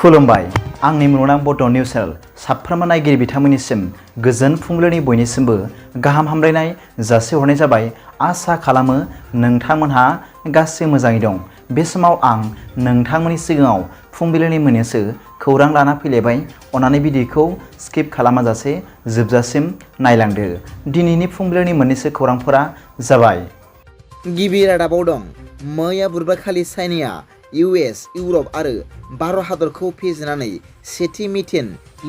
खुलुमबाय आंनि मुलुगनां बड' निउस चेनेल साफ्रोमबो नायगिरि बिथांमोननिसिम गोजोन फुंबिलिनि बयनिसिमबो गाहाम हामलायनाय जासिहरनाय जाबाय। आसा खालामो नोंथांमोनहा गासै मोजाङै दं। बे समाव आं नोंथांमोननि सिगाङाव फुंबिलिनि मोननैसो खौरां लाना फैलायबाय। अन्नानै भिडिअखौ स्किप खालामाजासे जोबजासिम नायलांदो। दिनैनि फुंबिलिनि मोननैसो खौरांफोरा जाबाय। गिबि रादाबाव दं। मैया बुधबारखालि चाइनाया इउएस, इउरप आरो भारत हादरखौ फेजेननानै सेथि मिथेन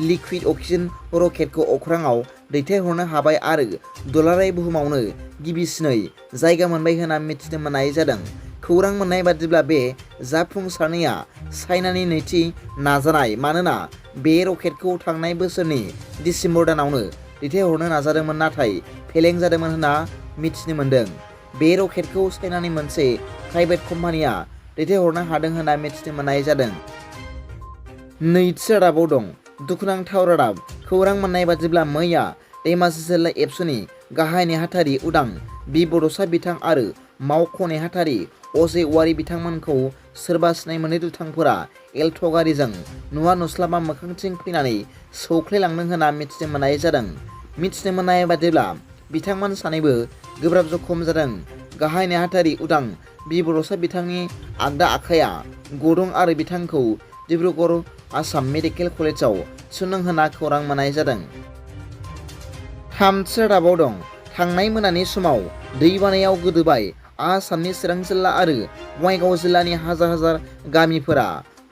लिक्विड अक्सिजेन रकेटखौ अख्राङाव दैथायहरनो हाबाय आरो दुलाराय बुहुमावनो गिबिसिनै जायगा मोनबाय होनना मिथिनो मोननाय जादों। खौरां मोननाय बादिब्ला बे जाफुंसारनाया चाइनानि नैथि नाजानाय, मानोना बे रकेटखौ थांनाय बोसोरनि दिसेम्बर दानावनो दैथायहरनो नाजादोंमोन नाथाय फेलें जादोंमोन होनना मिथिनो मोन्दों। बे रकेटखौ चाइनानि मोनसे प्राइभेट कम्पानिया दैथायहरनो हादों होनना मिथिनो मोननाय जादों। नैथि रादाबाव दं। दुखुनांथाव रादाब। खौरां मोननाय बादिब्ला मैया धेमाजि जिल्ला एबसुनि गाहाय नेहाथारि उदां बि बड'सा बिथां आरो मावख' नेहाथारि अजय औवारि बिथांमोनखौ सोरबा सिनाय मोनै दुथांफोरा एल्ट' गारिजों नुवा नुस्लाबा मोखांथिं फैनानै सौख्लायलांदों होनना मिथिनो मोननाय जादों। मिथिनो मोननाय बादिब्ला बिथांमोन सानैबो गोब्राब जखम जादों। गाहाय नेहाथारि उदां बि बड'सा बिथांनि आगदा आखाइया गदं आरो बिथांखौ डिब्रुगड़ आसाम मेडिकेल कलेजाव थिसनदों होनना खौरां मोननाय जादों। थामथि रादाबाव दं। थांनाय मोनानि समाव दैबानायाव गोदोबाय आसामनि चिरां जिल्ला आरो बङाइगाव जिल्लानि हाजार हाजार गामिफोरा।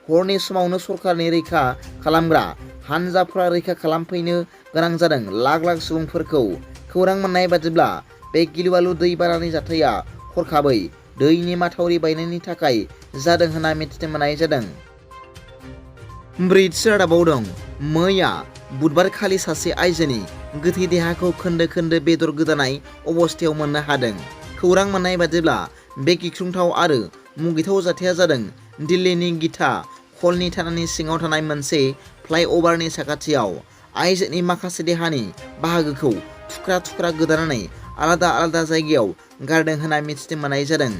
हरनि समावनो सरकारनि रैखा खालामग्रा हानजाफोरा रैखा खालामफैनो गोनां जादों लाख लाख सुबुंफोरखौ। खौरां मोननाय बादिब्ला बे गिलुबालु दै बानानि जाथाया हरखाबै दैनि माथावरि बायनायनि थाखाय जादों होनना मिथिनो मोननाय जादों। ब्रैथि रादाबाव दं। मैया बुधबारखालि सासे आइजोनि गोथै देहाखौ खोन्दो खोन्दो बेदर गोदानाय अबस्थायाव मोननो हादों। खौरां मोननाय बादिब्ला बे गिख्रंथाव आरो मुगैथाव जाथाया जादों दिल्लीनि गीता कलनि थानानि सिङाव थानाय मोनसे फ्लाइअभारनि साखाथियाव। आइजोनि माखासे देहानि बाहागोखौ थुख्रा थुख्रा गोदानानै आलादा आलादा जायगायाव गारदों होनना मिथिनो मोननाय जादों।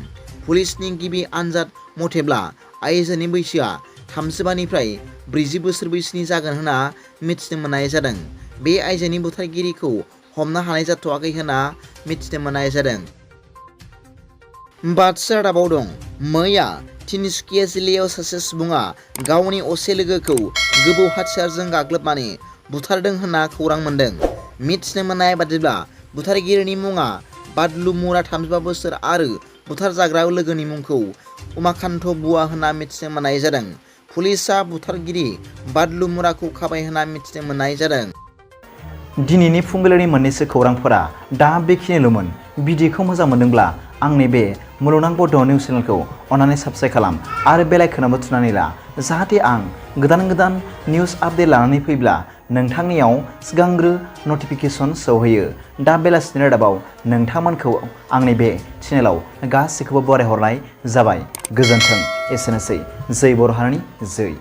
पुलिसनि गिबि आनजाद मथेब्ला आइजोनि बैसोआ 35निफ्राय 40 बोसोर बैसोनि जागोन होनना मिथिनो मोननाय जादों। बे आइजोनि बुथारगिरिखौ हमनो हानाय जाथ'वाखै होनना मिथिनो मोननाय जादों। बाथि रादाबाव दं। मैया तिनसुकिया जिल्लायाव सासे सुबुङा गावनि असे लोगोखौ गोबौ हाथियारजों गाग्लोबनानै बुथारदों होनना खौरां मोन्दों। मिथिनो मोननाय बादिब्ला बुथारगिरिनि मुङा बादलु मुरा 35 बोसोर आरो बुथारजाग्रा लोगोनि मुंखौ उमाकान्त बुवा होनना मिथिनो मोननाय जादों। पुलिसआ बुथारगिरि बादलु मुराखौ खाबाय होनना मिथिनो मोननाय जादों। दिनैनि फुंबिलिनि मोननैसो खौरांफोरा दा बेखिनिल'मोन। भिडिअखौ मोजां मोनदोंब्ला आंनि बे मुलुगनां बड' निउस चेनेलखौ अन्नानै साबस्क्राइब खालाम आरो बेल आइकनआवबो थुनानै ला, जाहाथे आं गोदान गोदान निउस आपडेट लानानै फैब्ला नोंथांनियाव सिगांग्रो नटिफिकेसन सौहैयो। दा बेलासिनि रादाबाव नोंथांमोनखौ आंनि बे चेनेलाव गासैखौबो बरायहरनाय जाबाय। गोजोन्थों। एसेनोसै। जै बर' हारिनि जै।